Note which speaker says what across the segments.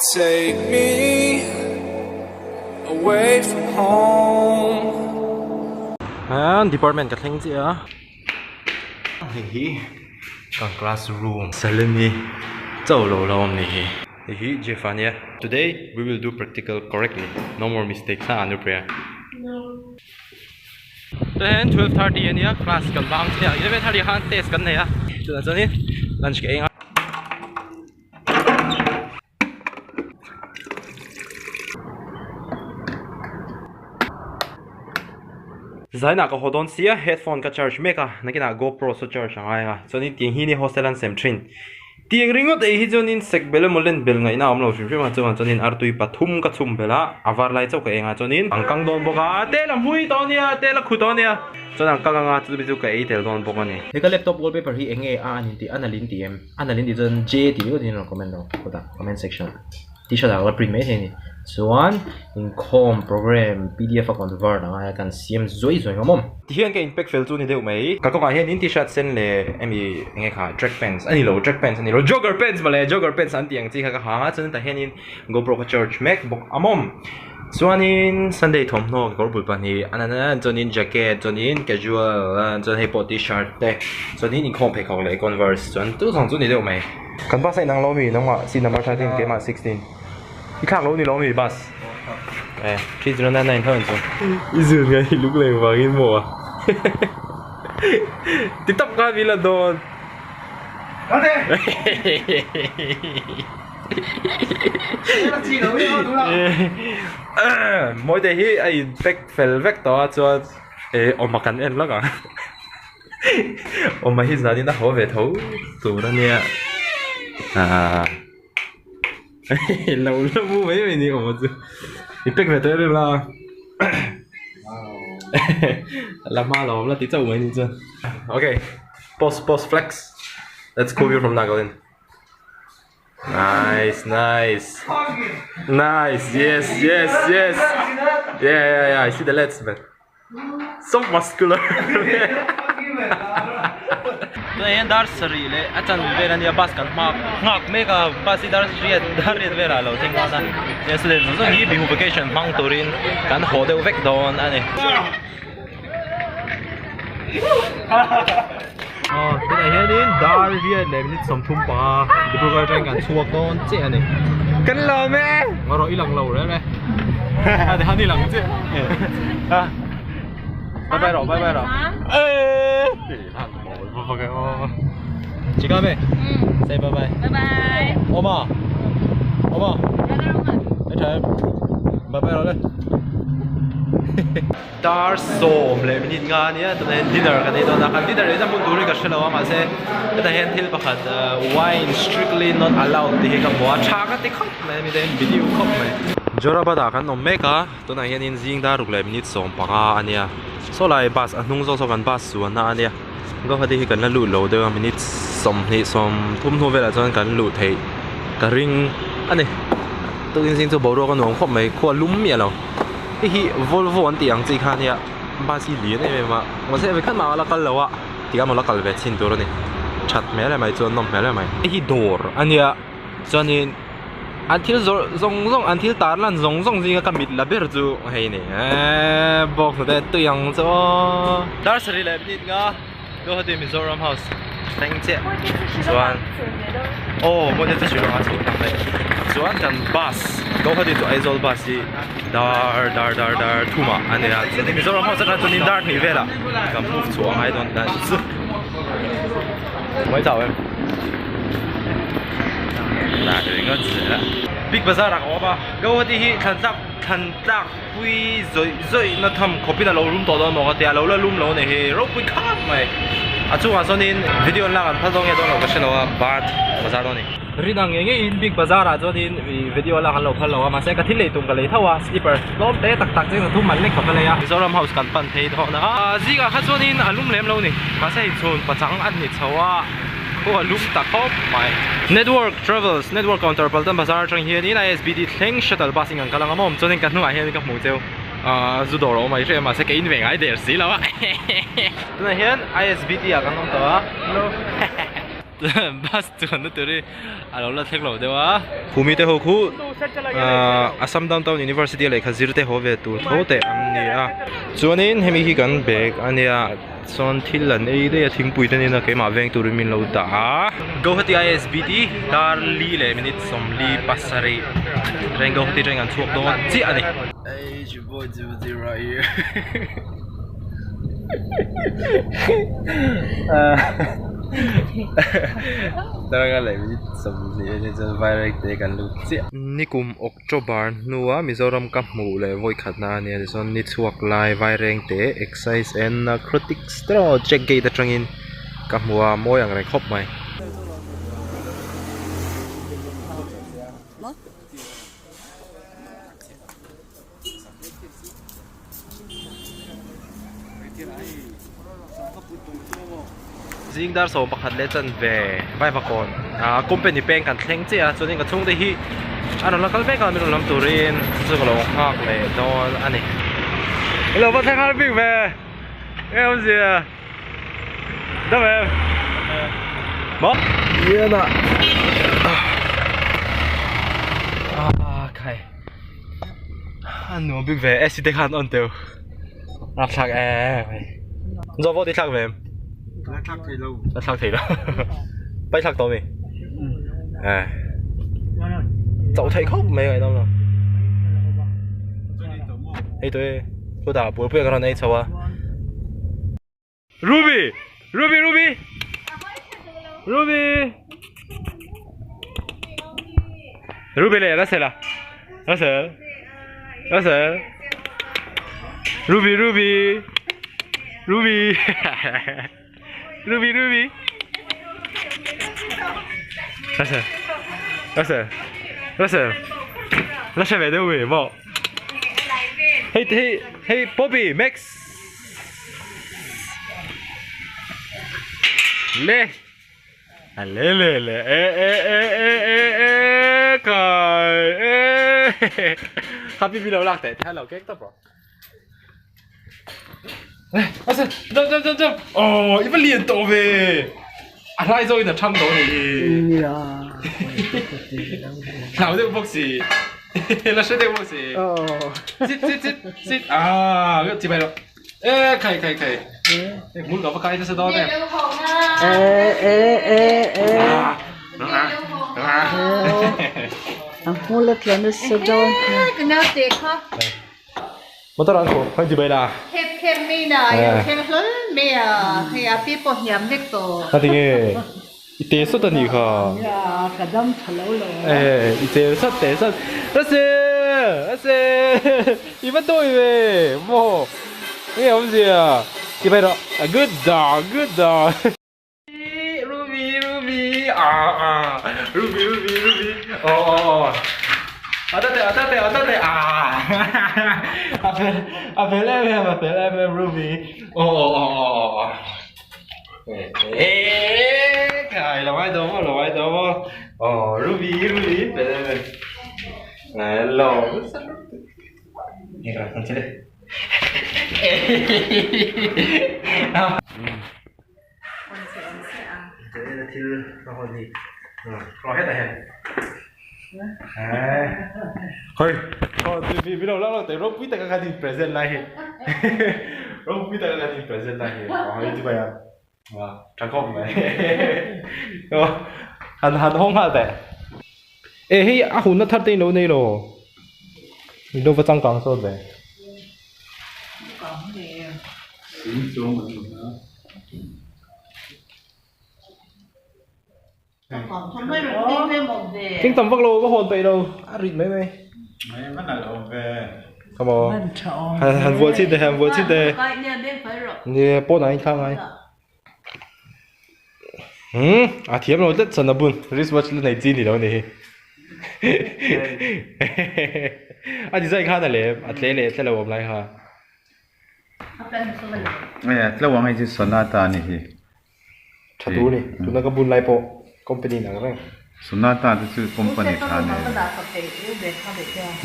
Speaker 1: Take me away from home.
Speaker 2: An department ka thleng chiah a hei hi kan classroom Salemi chauh lo la awm ni hi hei hi Jeff a nia today we will do practical correctly no more mistakes ha Anupriya
Speaker 3: No.
Speaker 2: Chuan 12:30 a nia class kan bang chiah 11:30 khan test kan nei a chutah chuanin lunch ka eng a. Zainah ka haw dawn sia headphone ka charge mek a nakinah GoPro saw charge a ngai a chuanin tiang hi ni hostel an sem thin tiang ringawt ei hi chuanin sek bel emaw len bel ngaihna a awm lo hrim hrim a chuvang chuanin artui pathum ka chhum belh a a var lai chauh ka eng a chuanin an kang dawn bawk a tel a hmui tawh ania tel a khu tawh ania chuan an kang anga chumi chu ka ei tel dawn bawk a ni. He ka laptop wallpaper hi eng nge a an intih a nalh in tih em? A nalh in tih chuan J tih ringawt in rawn comment rawh khawtah comment section ah t-shirt ah ka la print mai thei a ni chuan inkhawm program pdf a convert ang aia kan siam zuai zuai ngam awm. Tihian ka in pack fel chu ni deuh mai ka kawngah hian in t-shirt sen leh emi eng nge kha track pants a ni lo track pants a ni lo jogger pants mawle jogger pants an tih ang chi kha ka hang a chuan tah hian in GoPro ka charge mek bawk a mawm. Chuanin Sunday thawmhnaw kekawr bul pahnih a nan chuanin jacket chuanin casual chuan hei pawh t-shirt te chuanin inkhawm pheikhawk leh converse chuan chu zawng chu ni deuh mai. Kan bus a inang lo mi nangmah seat number 13 keimah 16 i thlak lo ni lo mi bus eh 3099 tho in chu. I zun ngai hi luk leng vangin maw a ti tawp khan min la dawn. Mawite hi a in pack fel vek tawh a chuan eh awma kan en lawk ang awma hi zanin a haw ve tho tur a nia ah lo la mu mai mai ni awma chu in pack ve tawh em em la la hma lo awm la ti chauh mai ni chuan okay post post flex let's go view from Nagaland. Nice, nice. Nice, yes, yes, yes. Yeah, yeah, yeah, I see the lens, man. So muscular. Tunah hian dar sarih leh a chan vel ania bus kan hma nghak mek a bus hi dar riat dar riat velah a lo thleng dawn a nia student zawng zawng hi bihu vacation hmang turin kan haw deuh vek dawn a ni. Aw tunah hianin dar riat leh minute 35 Dibrugarh atangin kan chhuak dawn chiah a ni.
Speaker 4: Kan lawm e!
Speaker 2: Ngaw rawh i lang lo reng e. A ti han i lang chiah. Bye bye rawh bye bye rawh. Eee! Chika me? Say bye bye.
Speaker 3: Bye bye.
Speaker 2: Oma. Oma. Bye bye rawh le. Dar 10 minute nga ania tunah hian dinner kan ei dawn a kan dinner eina hmun turin ka hrelo a mahse hetah hian thil pakhat wine strictly not allowed tih hi ka hmu a tha ka ti khawp mai a mi te hian video khawp mai. Jorabad ah kan awm mek a tunah hianin zing dar ruk leh minute 15 ania saw lai bus a hnung zawk saw kan bus chuanna ania Guwahati hi kan la lut lo deuh a minute 20 30 hnu velah chuan kan luh theih ka ring ani tukin zing chu boruak a nuam khawp mai khua lum miah lo. Hei hi Volvo an tih ang chi kha ania bus hi lian em em a mahse vei khat mah a la kal lo a tikhan a la kal ve chhin tur a ni that hmel em mai chuan nawm hmel em mai. Hei hi dawr ania chuanin an thil zawrh zawng zawng an thil tar lan zawng zawng zinga ka mit la ber chu hei ni eee bawk hnute tui ang chu aw. Dar sarih leh minute nga Guwahati Mizoram House thleng chiah chuan aw hmun chu Shillong a chho tlang daih chuan kan bus Guwahati to Aizawl bus hi dar dar dar dar thum ah a ni a chuan Mizoram House atang chuan dar hnih velah kan move chhuah a ngai dawn ta chu mai chau em lah ringawt zel a Big Bazaar ah ka awm a Guwahati hi thlan tlak thlan tlak Pui zawih zawih na tham khawpin a lo lum tawh dawn maw ka ti a, a lo la lum lo a ni hi ropui khap mai. A chungah sawnin video an lak an phal dawn nge dawn lo ka hre lo a but bazar dawn a ni. Rin ang ngei ngeiin big bazar ah chuanin video lak an lo phal lo a mahse ka thil lei tum ka lei tho a slipper tlawm te tak tak cheng thum man lek khawp ka lei a. Mizoram house kan pan phei dawn a, zingah kha chuanin a lum lem lo a ni mahse hei chhun pachang a ni chho a. Khu a lum ta khawp mai. Network Travels Network Counter Paltan Bazar atang hianin ISBT thleng shuttle bus in kan kal ang a mawm chuanin ka hnungah hian ka hmuh cheu ahh zu dawr a awm a i hre em mahse ka in ve ngai der si lo a tunah hian ISBT ah kan awm tawh a. bus chuanna tur hi a lo la thleng lo deuh a. Khumi te ho khu ahh Assam Downtown University a lehkha zir te haw ve tur tho teh an ni a. Chuanin hemi hi kan bag a nia chuan thil an ei daih a thingpui te nena keimah veng turin min lo dah a. Guwahati ISBT dar li leh minute 47 train Guwahati train kan chhuak dawn chiah a ni. Hey it's your boy Timothy right here Darga leh minute 20 ania chuan Vairengte kan lut chiah. Nikum October hnua Mizoram ka hmuh leh vawi khatna a nia tichuan ni chhuak lai Vairengte Excise and Narcotics te emaw check gate atangin ka hmu a mawi ang reng khawp mai. Zing dar 11 leh chanve Vaivakawn ah company peng kan thleng chiah a chuanin ka chhungte hi an rawn la kal vek a min rawn lam turin chu ka lo nghak leh dawn a ni. Hello va thleng har bik ve eng awmzia dam em maw Liana ah khai a nuam bik ve AC te khan on teuh a thlak em mai zo pawh ti thlak ve em
Speaker 3: la thlak thei lo
Speaker 2: la thlak thei lo pai thlak tawh mi eh chauh theih khawp mai ngaihdam lo hei tawh e chutah buaipui ka rawn ei chho a Ruby Ruby Ruby Ruby Ruby leh Russell a Russell Russell Ruby Ruby Ruby Ruby Ruby Russell Russell Russell Russell ve deuh ve maw Hei hei hei Poppy Max Le a le le le e e e e e e kai e Happy video lak teh thai lo kek tawp rawh A se jump jump jump jump oh i va lian tawh ve a hlai zawk in a thang tawh a nih hi hlau deuh bawk si la hre deuh bawk si sit sit sit sit ah chi bai rawh e khai khai khai hmul ka va kai nasa dawn em
Speaker 4: e e e e a hmul a tla nasa dawn
Speaker 2: Motor an kawh khawi chibai la.
Speaker 5: Khep khep mi na yo thleng hlawl mai a hei a pi pawh hniam vek tawh.
Speaker 2: Ka ti nge i te sawt a nih kha.
Speaker 4: Nia ka dam tha lo lo.
Speaker 2: E i te sawt te sawt Rase Rase i va dawi ve maw enge awmzia chibai rawh a good dog good dog. Ruby Ruby ah ah Ruby Ruby Ruby oh oh oh atate atate atate ah a fel a fel em em a fel em em Ruby oh oh oh oh oh eh kai lo ngai daw maw lo ngai daw maw oh Ruby Ruby fel em em hello Nghe rồi, con chơi đi. Thil a hawn hi rawh hetah hian hei mi mi lo lak lak teh ropui taka khan in present lai hi ropui taka khan in present lai hi hei chu bai a tha khawp mai han han hawng nghal teh e hei a hunna thar te in lo nei lo in lo va changkang sawt ve. Thing tam vak lo ka hawn peih lo a rit mai mai. Come on. Han vuah chhin teh han vuah chhin teh. Ni pawn ah in thlang ngai. Hmm a thiam lo tlat chuan a bun wristwatch la nei chi ni lo ni hi. A design khan a lem a tle leh tle lo awm lai kha.
Speaker 3: Tlauang hei chu Sonata a ni hi.
Speaker 2: Tha tur a ni. Tuna ka bun lai pawh company in ang reng.
Speaker 3: Sonata te chu company tha a ni.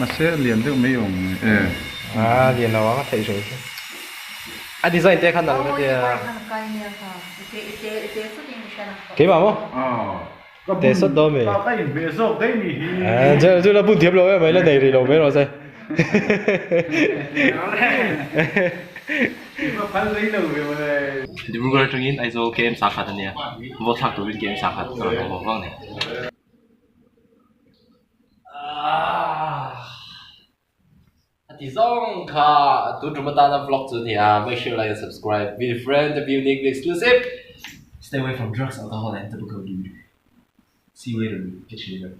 Speaker 3: Mahse a lian deuh mai awm e.
Speaker 2: A lian lo ang a theih hrim chu. A design te khan ang ka tia. Keimah maw? Teh sawt dawn mi.
Speaker 3: Ka inhmeh zawk daih ni hi.
Speaker 2: Chu chu la bun thiam lo em mai la nei rih lo mai rawh se. Dibrugarh atangin Aizawl KM sangkhat a nia, vote thlak turin KM sangkhat a rawn awm vang vang a ni. A ti zawng kha tun tum atana vlog chu a ni a, make sure like and subscribe, be different, be unique, be exclusive, stay away from drugs, alcohol and tobacco dude. See you later, catch you later.